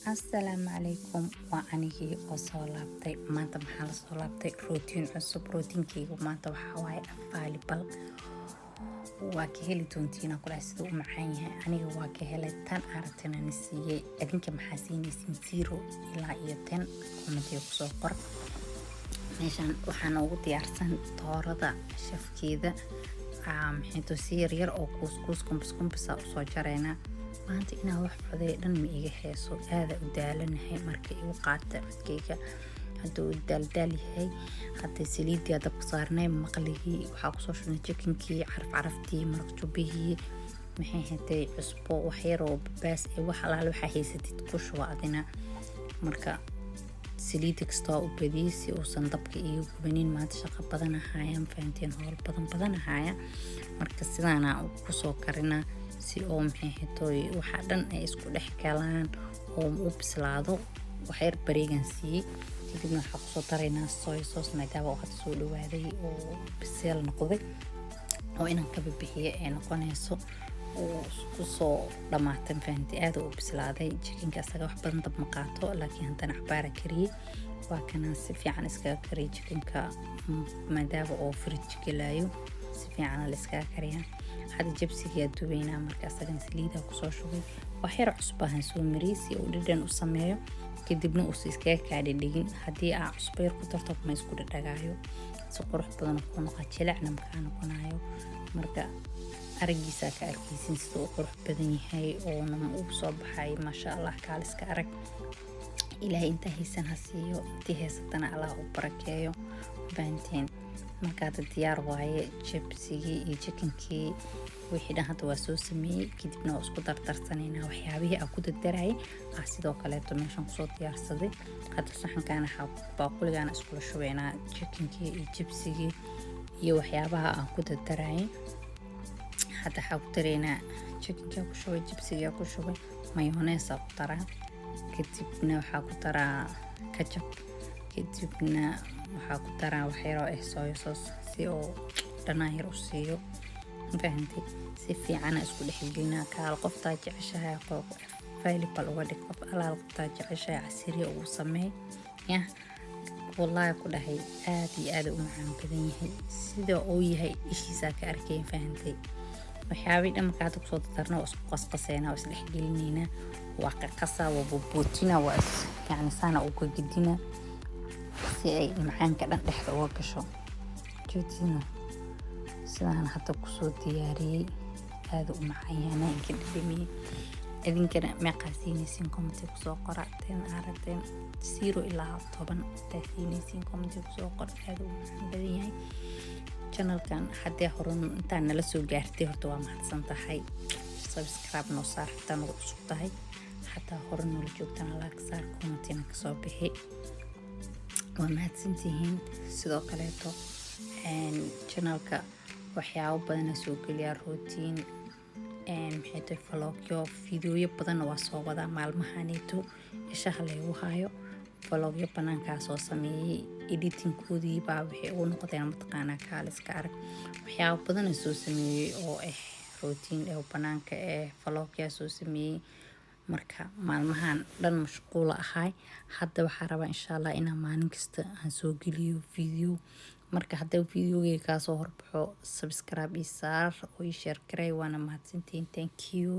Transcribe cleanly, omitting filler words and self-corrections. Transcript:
Asalaamu calaykum, waa anigii oo soo laabtay. Maanta maxaa la soo laabtay? Routine cusub. Routine-keyga maanta waxaa waaye available. Waa ka heli doontiin kulaha siduu u macaan yahay. Aniga waa ka helay. Tan aragtinani siiyey, adinka maxaa siinaysiin 0 ilaa iyo 10? Comment-iga kusoo qor. Meeshaan waxaa noogu diyaarsan doorada shafkeeda, maxayto, si yaryar oo kuuskuus, kumbis kumbisa usoo jareynaa. Maanta inaa wax coday dhan ma iga heeso, aada u daalanahay. Marka igu qaata codkayga hadduu daaldaal yahay. Hadda saliidii dabka saarnay, maqligii waxaa kusoo shubnay, chickenkii, caraf caraftii, maraq jubbihii, maxay hatay, cusbo, waxyaroo babaas ee wax alaale waxaa haysatid ku shuba adina. Marka saliida kastoo u badiyey si uusan dabka iga gubanin. Maanta shaqo badan ahaya, fahanteen, howl badan badan ahaya. Marka sidaana kusoo karinaa si oo, maxay hatooy, waxaa dhan ay isku dhex galaan oo u bislaado. Waxyar bareegan siiyey, kadibna waxaa kusoo daraynaa soy sauce, maadaama uu hadda soo dhawaaday oo biseel noqday oo inaan ka bibixiyo ay noqonayso, uu kusoo dhamaatay. Fahanti, aada u bislaaday chickenka. Asaga wax badan dab ma qaato, laakiin haddana cabaara kariyey. Waa kana si fiican iskaga kariyay chickenka, maadaama oo fridge gelayo, si fiican la iskaga kariyaa. Hadda jibsigaa dubaynaa. Marka asagana saliidaa kusoo shubay, wax yar cusbahan soo mariyey si uu dhadhan u sameeyo, kadibna uusa iskaga kaa dhidhigin. Haddii aa cusbo yar ku darto, ma isku dhadhagaayo, si qurux badan kuu noqa, jilecna makaa noqonayo. Marka aragiisaa ka arkeysin sida uu qurux badan yahay oona uu soo baxay. Maasha Allah, kaaliska arag. Ilaahay intaa haysan ha siiyo, intii haysatana Allah u barakeeyo. Fahanteen? Marka hadda diyaar waaye jibsigii iyo chickenkii, wixii dhan hadda waa soo sameeyey. Kadibna waa isku dardarsanaynaa waxyaabihii aan ku dardarayay. Ah, sidoo kaleeto meeshan kusoo diyaarsaday. Hadda saxankaana, baaquligaana iskula shubaynaa chickenkii iyo jibsigii iyo waxyaabaha aan ku dardarayay. Hadda waxaa ku daraynaa chickenkaa ku shubay, jibsigaa ku shubay, mayonnaise ku daraa, kadibna waxaa ku daraa ketchup, kadibna waxaa ku daraa waxyaroo ah soy sauce si oo dhanaan yar u siiyo. Fahantay? Si fiicana isku dhexgelinaa. Kaal, qoftaa jeceshahay available uga dhig, qof alaal qoftaa jeceshahay casiriya ugu sameey. Yah, wallaahi ku dhahay, aad iyo aad u macaan badan yahay. Sida uu yahay ishiisaa ka arkayn. Fahantay? Waxyaabihii dhan marka hadda kusoo dardarna, waa isku qasqaseynaa, waa isdhexgelinaynaa, waa qaqasaa, waa bubuutina, waa is yacni saana uga gedina si ay macaanka dhan dhexda uga gasho. Joojina, sidaan hadda kusoo diyaariyey aada u macaan yahay inka dhadhamiyey. Idinkana meeqaa siinaysiin? Comment-i kusoo qora. 10 aragteen, 0 ilaa 10 hadaa siinaysiin, comment-i kusoo qor. Aada u macaan badan yahay. Channelkan haddii hore intaan nala soo gaartay, horta waa mahadsan tahay. Subscribe noo saar hataa nagu cusub tahay, xataa hore noola joogtana like saar, comment-ina kasoo bixi. Waa mahadsantihiin. Sidoo kaleeto channelka waxyaabo badana soo geliyaa, routine, maxay tahay, vlogyo, videoyo badanna waa soo wadaa maalmahaneeto. Ishaha laygu hayo vlogyo banaankaa soo sameeyey, editingkoodii baa waxay ugu noqdeen, mataqaanaa, kaaliska arag. Waxyaabo badana soo sameeyey oo ah routine ee banaanka ee vlogyaa soo sameeyey. Marka maalmahan dhan mashquula ahay. Hadda waxaa rabaa, insha Allah, inaan maalin kasta aan soo geliyo video. Marka hadda videogeyga kaasoo horbaxo, subscribe ii saar oo ii share garay. Waana mahadsantihiin. Thank you.